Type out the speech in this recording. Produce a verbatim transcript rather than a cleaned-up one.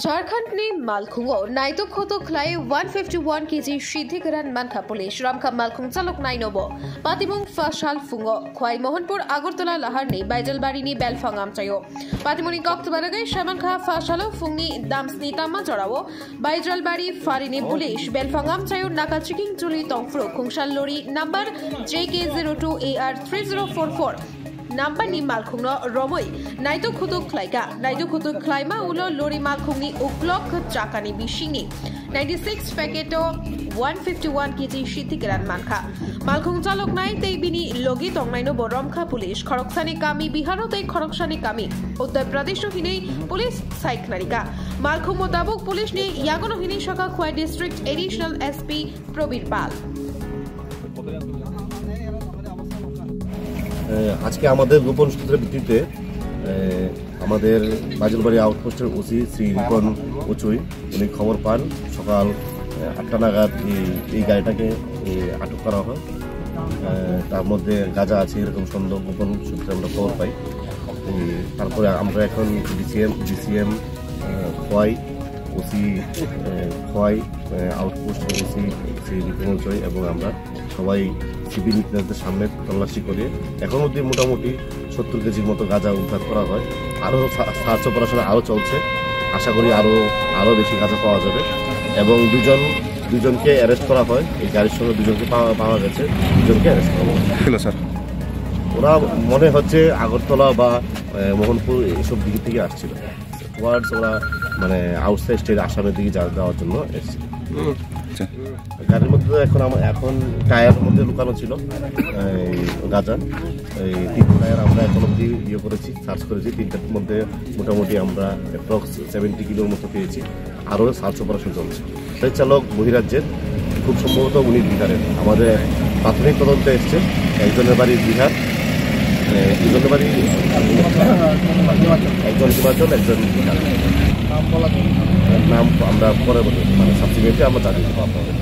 Jharkhand ni Malkhungo naitok khotok khlai one fifty one K G siddhi kwran mankha police. Ramkha Malkhung chalok nainobo. Patimung phasal phungo Khwai Mohanpur Agartala lahar ni Baijalbari ni belfang amchaio. Patimuni kok tubanagai samankha phasalo phungni damsni tama jorao Baijalbari pharini police belfang amchaio naka checking choli tongphuru khungsa lori number J K zero two A R three zero four four number ni malkhungno romwi naitok khutuk khlaikha. Naitok khutuk khlaima ulo lori malkhungni uklok chakani bisingni ninety six packet o one fifty one K G siddhi kwran mankha. Malkhung chaloknai tei bini logi tongnaino bo romkha police. Khoroksani kami Biharo tei khoroksani kami Uttar Pradesh o hinwi police sai khnarikha. Malkhung mutabuk police ni yagono hinwi sakha Khwai District Additional S P Probir Pal. এ, আজকে আমাদের গোপন সূত্রের ভিত্তিতে, এ, আমাদের বাজলবাড়ি আউটপোস্টের ওসি শ্রী রিপন উচুই উনি খবর পান। সকাল, এ, আটটা নাগাদ এই, এই গাড়িটাকে, এ, আটক করা হয়। এ, তার মধ্যে গাঁজা আছে এরকম সন্দেহ গোপন সূত্রে আমরা খবর পাই। এ, তারপরে আমরা এখন ডিসিএম, ডিসিএম, এ, খোয়াই, ওসি, এ, খোয়াই, এ, আউটপোস্ট ওসি শ্রী রিপন উচুই এবং আমরা সবাই সিভিল উইটনেসদের সামনে তল্লাশি করে এখন অবধি মোটামুটি সত্তর কেজির মতো গাঁজা উদ্ধার করা হয়। আরও সা-, সার্চ অপারেশন আরও চলছে, আশা করি আরও, আরও বেশি গাঁজা পাওয়া যাবে। এবং দুজন, দুজনকে অ্যারেস্ট করা হয়, এই গাড়ির সঙ্গে দুজনকে পাওয়া, পাওয়া গেছে, দুজনকে অ্যারেস্ট করা হয়। ছিল স্যার? ওরা মনে হচ্ছে আগরতলা বা, এ, মোহনপুর এইসব দিক থেকে আসছিল। টুয়ার্ডস ওরা মানে আউটসাইড স্টেট আসামের দিকে যা-, যাওয়ার জন্য এসেছিল। আচ্ছা। গাড়ির মধ্যে তো এখন আমার, এখন টায়ারের মধ্যে লুকানো ছিল এই গাঁজা। এই তিন টায়ার আমরা এখন অবধি ইয়ে করেছি, সার্চ করেছি। তিনটার মধ্যে মোটামুটি আমরা অ্যাপ্রক্স সেভেন্টি কিলোর মতো পেয়েছি। আরও সার্চ অপারেশন চলছে। সেই চালক বহিরাজ্যের, খুব সম্ভবত উনি বিহারের। আমাদের প্রাথমিক তদন্তে এসছে একজনের বাড়ি বিহার, এ, দুজনের বাড়ি একজন হিমাচল, একজন বিহার। নাম আমরা পরে বলবো, মানে সাবসিকুয়েন্টলি আমরা জানিয়ে দেবো আপনাদের।